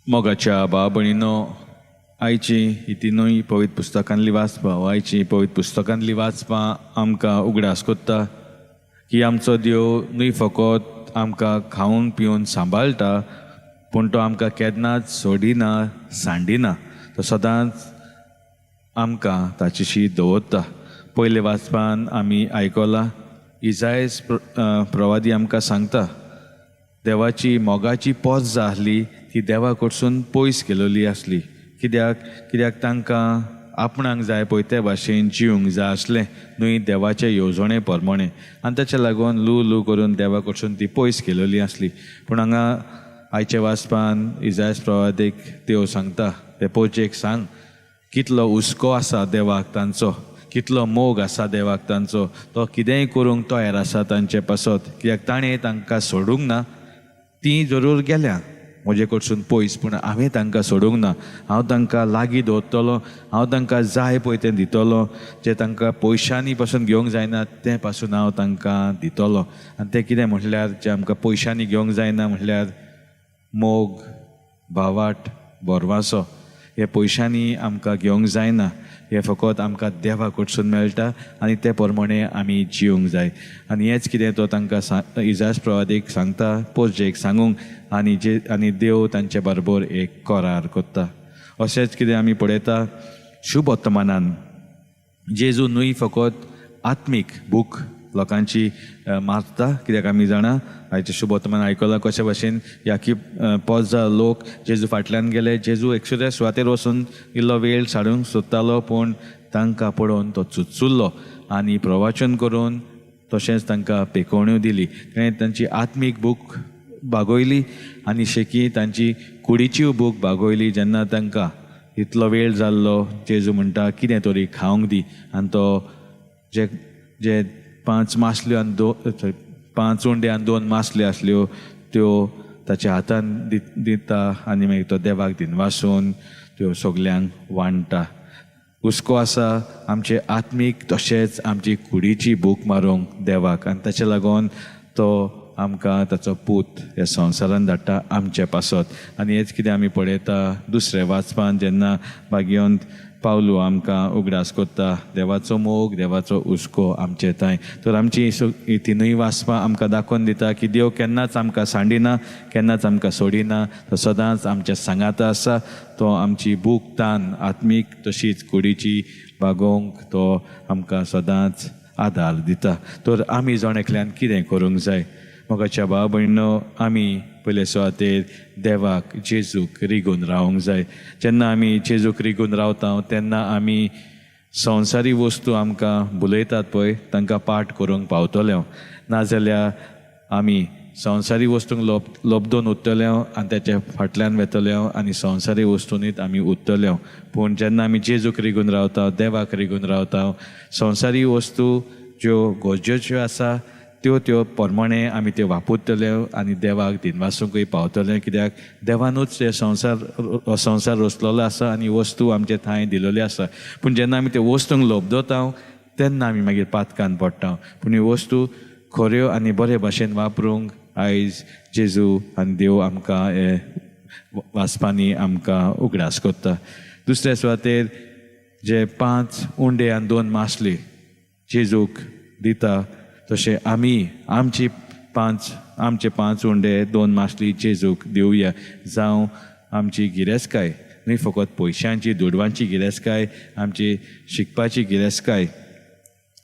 मोगाच्या भाव भयणीनो, आयची ही तिनूय पवित्र पुस्तकांतली वाचपां वा आयची पवित्र पुस्तकांतली वाचपां आमकां उगडास कोत्ता की आमचो देव न्हय फकत आमकां खावन पिवन सांबाळटा, पूण तो आमकां केन्नाच सोडिना, सांडिना. तो सदांच आमकां ताचेशी दवरता. पयले वाचपान आमी आयकलां, इजायस प्रवादी आमकां सांगता, देवाची मोगाची पोज जाली ती देवा कडसून पयस गेलोली आसली. कित्याक? कित्याक तांकां आपणाक जाय पळय ते भाशेन जिवंक जाय आसलें, न्हय देवाचे येवजणे प्रमाणे. आनी ताच्या लागून लू लू करून देवा कडसून ती पयस गेलोली आसली. पूण हांगा आयच्या वाचपान इजायस प्रवादीक देव सांगता, ते पोजेक सांग कितलो हुस्को आसा देवाक तांचो, कितलो मोग आसा देवाक तांचो, तो कितेंय करूंक तयार आसा तांचे पासत. कित्याक ताणें तांकां सोडूंक ना. तीं जरूर गेल्या म्हजे कडसून पयस, पूण हांवें तांकां सोडूंक ना. हांव तांकां लागीं दवरतलो, हांव तांकां जाय पळय तें दितलो, जें तांकां पयशांनी पासून घेवंक जायना तें पासून हांव तांकां दितलो. आनी तें कितें म्हटल्यार, जें आमकां पयशांनी घेवंक जायना म्हटल्यार मोग, भावाट, भरवासो. हे पयशांनी आमकां घेवंक जायना, हें फकत आमकां देवा कडसून मेळटा आनी ते प्रमाणे आमी जिवंक जाय. आनी हेंच कितें तो तांकां इजास प्रवादीक सांगता, पोजेक सांगूंक, आनी जे आनी देव तांचे बरोबर एक करार करता. अशेंच कितें आमी पळयता शुभ वर्तमानान, जेजू न्हय फकत आत्मीक भूक लोकांची मारता. कित्याक आमी जाणा, आयचें शुभ वर्तमान आयकलां कशे भाशेन याकी पोजा लोक जेजू फाटल्यान गेले. जेजू एकसुऱ्या सुवातेर वचून इल्लो वेळ साडूंक सोदतालो, पूण तांकां पळोवन तो चुचुल्लो आनी प्रवाचन करून तशेंच तांकां पेकोवण्यो दिली. ताणें तांची आत्मीक भूक भागयली आनी शेकी तांची कुडीचीय भूक भागयली. जेन्ना तांकां इतलो वेळ जाल्लो, जेजू म्हणटा कितें तरी खावंक दी, आनी तो जे जे 5 मासल्यो आनी 5 उंडे आनी 2 मासल्यो आसल्यो त्यो ताच्या हातान दिता आनी मागीर तो देवाक दिनवासून त्यो सगल्यांक वांट्टा. हुस्को आसा आमचे आत्मीक तशेंच आमची कुडीची भूक मारूंक देवाक, आनी ताचे लागून तो आमकां ताचो पूत ह्या संवसारान धाडटा आमचे पासत. आनी हेच कितें आमी पळयता दुसरें वाचपान, जेन्ना भाग्यवंत पावलू आमकां उगडास कोत्ता देवाचो मोग, देवाचो हुस्को आमचे थंय. तर आमची ही तिनूय वाचपां आमकां दाखोवन दिता की देव केन्नाच आमकां सांडिना, केन्नाच आमकां सोडिना, तो सदांच आमच्या सांगाता आसा. तो आमची भूक तान आत्मीक तशीच कुडीची भागोवंक तो आमकां सदांच आदार दिता. तर आमी जण एकल्यान कितें करूंक जाय? मोगाच्या भाव भयणो, आमी पयले सुवातेर देवाक जेजूक रिगून रावंक जाय. जेन्ना आमी जेजूक रिगून रावता तेन्ना आमी संवसारी वस्तू आमकां भुलयतात पळय तांकां पाठ करूंक पावतले. नाजाल्यार आमी संवसारी वस्तूंक लोबदोन उरतले आनी ताच्या फाटल्यान वेतले आनी संवसारी वस्तूंनीच आमी उरतले. पूण जेन्ना आमी जेजूक रिगून रावता, देवाक रिगून रावता, संवसारी वस्तू ज्यो गरजेच्यो आसा त्यो त्यो प्रमाणे आमी त्यो वापरतले आनी देवाक दिनवासूंकय पावतले. कित्याक देवानूच हे संवसार रचलेलो आसा आनी वस्तू आमचे थंय दिलेली आसा. पूण जेन्ना आमी त्यो वस्तूंक लोबदता तेन्ना आमी मागीर पातकान पडटा. पूण ह्यो वस्तू खऱ्यो आनी बरे भाशेन वापरूंक आयज जेजू आनी देव आमकां हे वाचपांनी आमकां उगडास करता. दुसऱ्या सुवातेर जे 5 उंडे आनी 2 मासली जेजूक दिता, तशें आमी आमची आमचे 5 उंडे 2 मासली जेजूक दिवया. जावं आमची गिरेस्तकाय न्हय फकत पयशांची दुडवांची गिरेस्तकाय, आमची शिकपाची गिरेस्तकाय,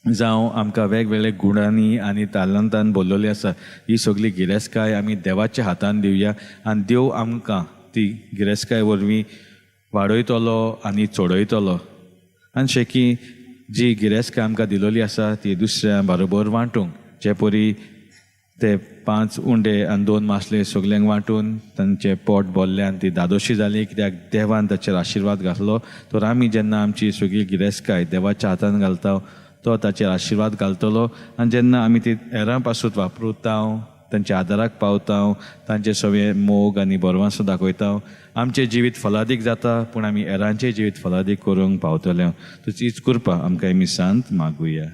जावं आमकां वेगवेगळे गुणांनी आनी तालंतान भरलेली आसा, ही सगळी गिरेस्तकाय आमी देवाच्या हातान दिवया आनी देव आमकां ती गिरेस्तकाय वरवीं वाडयतलो आनी चडयतलो. आनी शेकी जी गिरेस्तकाय आमकां दिलेली आसा ती दुसऱ्या बरोबर वांटूंक, जे परी ते 5 उंडे आनी 2 मासले सगल्यांक वांटून तांचें पोट भरलें आनी ती धादोशी जाली, कित्याक देवान ताचेर आशिर्वाद घातलो. तर आमी जेन्ना आमची सगळी गिरेस्तकाय देवाच्या हातान घालता तो ताचेर आशिर्वाद घालतलो. आनी जेन्ना आमी ती हेरां पासून वापरता, तांच्या आदाराक पावता, तांचे सगळे मोग आनी बरवासो दाखयता, आमचें जिवीत फलादीक जाता, पूण आमी हेरांचें जिवीत फलादीक करूंक पावतले. तुजीच कृपा आमकां मिसांत मागुया.